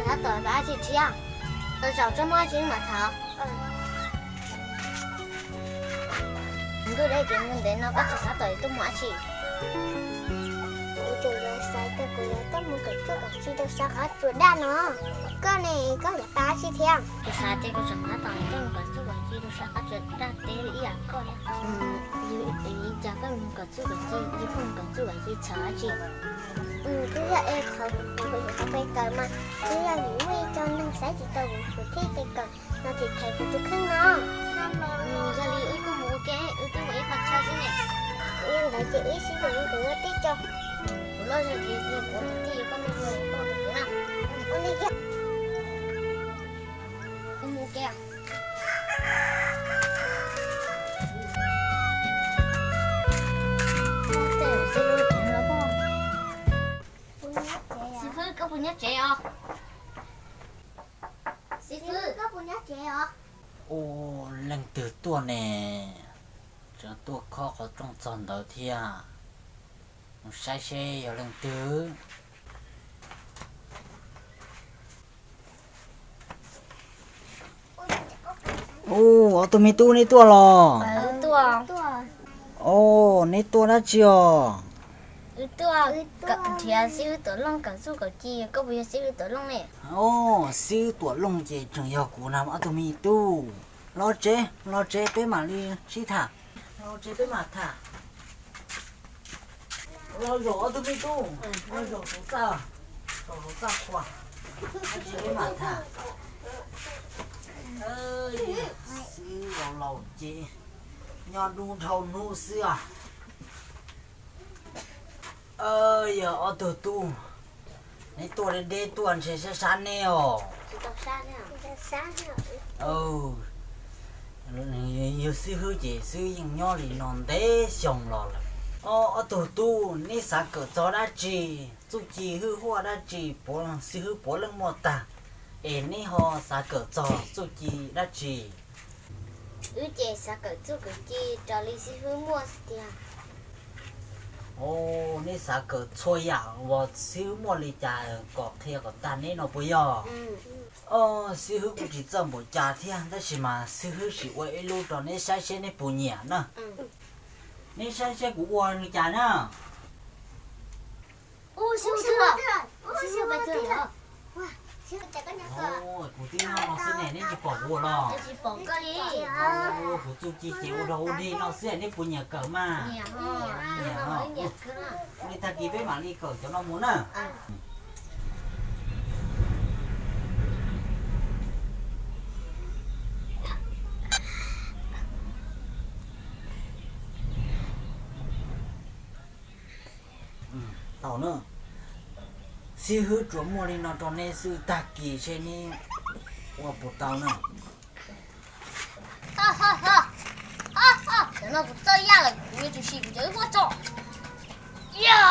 Xav tau dab tsi thiab? Tau zaum tso muaj dab tsi mam tham. Ntuj, deb kev ntev no koj tsis xav tau tuaj mus dab tsi? Kuv tseem yuav xav tias kuv yuav tuaj mus kawm txuj kawm ci rau sab qab tsuas daj no. Koj ne, koj yuav xav dab tsi thiab? Kuv xav tias kuv tseem xav tau tuaj mus kawm txuj kawm ci rau sab qab tsuas daj teb li ib yam koj thiab. Yog li cas koj mus kawm txuj kawm ci, yus pheej mus kawm txuj kawm ci txhawm dab tsi? Twb yog es qhov kuv yuav tau pe kawm mas, twb yog vim muaj ib co neeg saib tsis taus kuv, kuv thiaj pe kawm no thiaj them kuv tus kheej no. Yog li wb kuj mus ua ke, wb twb mus ib qho chaw xwb ne. Yog ntawd ces wb sib koom, kuv ua tib co. Kuv loj zog ces yog kuv tus tij, koj me ntsis koj tus na. Ua li kiag. Wb mus ua ke. Xib fwb, koj puas nyob tsev os? Xib fwb, koj puas nyob tsev os? Ua, leej twg tuaj ne? Tseem tuaj khob qhov rooj txog ntawd thiab. Mus saib seb yog leej twg. Ua, ob tug me tub, neb tuaj los? Ua, neb tuaj dab tsi os? Wb tuaj nrhiav xib hwb Tuam Looj kawm txuj kawm ci, koj puas yog xib hwb Tuam Looj ne? Ua, xib hwb Tuam Looj ces tseem yog kuv na ob tug me tub. Los tsev, los tsev peb mam li sib tham. Los tsev peb mam tham. Los zaum ob tug me tub, los zaum saum txaj, zaum saum txaj qhua, peb mam tham. Xib hwb laus laus ces nyob dub dhau hnub xwb os. Yog ob tug tub, neb tuaj deb deb tuaj ntshe sab sab neb os. Yog xib hwb ces xib hwb yeej nyob li no ntev xyoo los lawm. Ob tug tub, neb xav kawm txog dab tsi? Txuj ci hwj huaj dab tsi puav, xib hwb puav leej muaj tag, es neb ho xav kawm txog txuj ci dab tsi? Wb ces xav kawm txuj kawm ci raws li xib hwb muaj tiag. Neb xav kawm txhua yam uas xib hwb muaj li cas kom qhia kom tag neb no puas yog? Xib hwb kuj tsis txawj npaum cas thiab, tab sis mas xib hwb sim ua ib lub rau neb saib seb neb puas nyiam na. Neb saib seb kuv ua li cas na. Kuv twb nyob no xwb ne, neb tsis pom kuv los? Kuv txuj ci ces ua dog ua dig no xwb, neb puas nyiam kawm mas? Nyiam. Ua li tag kis peb mam li kawm cov no mus na. Tau na. Xib hwb tsuas muaj li no rau neb xwb, tag kis seb neb ua puas tau na. Tam no kuv txawj yaj lawm, kuv yuav tsum sim kuv cov wb huaj tso. Yog,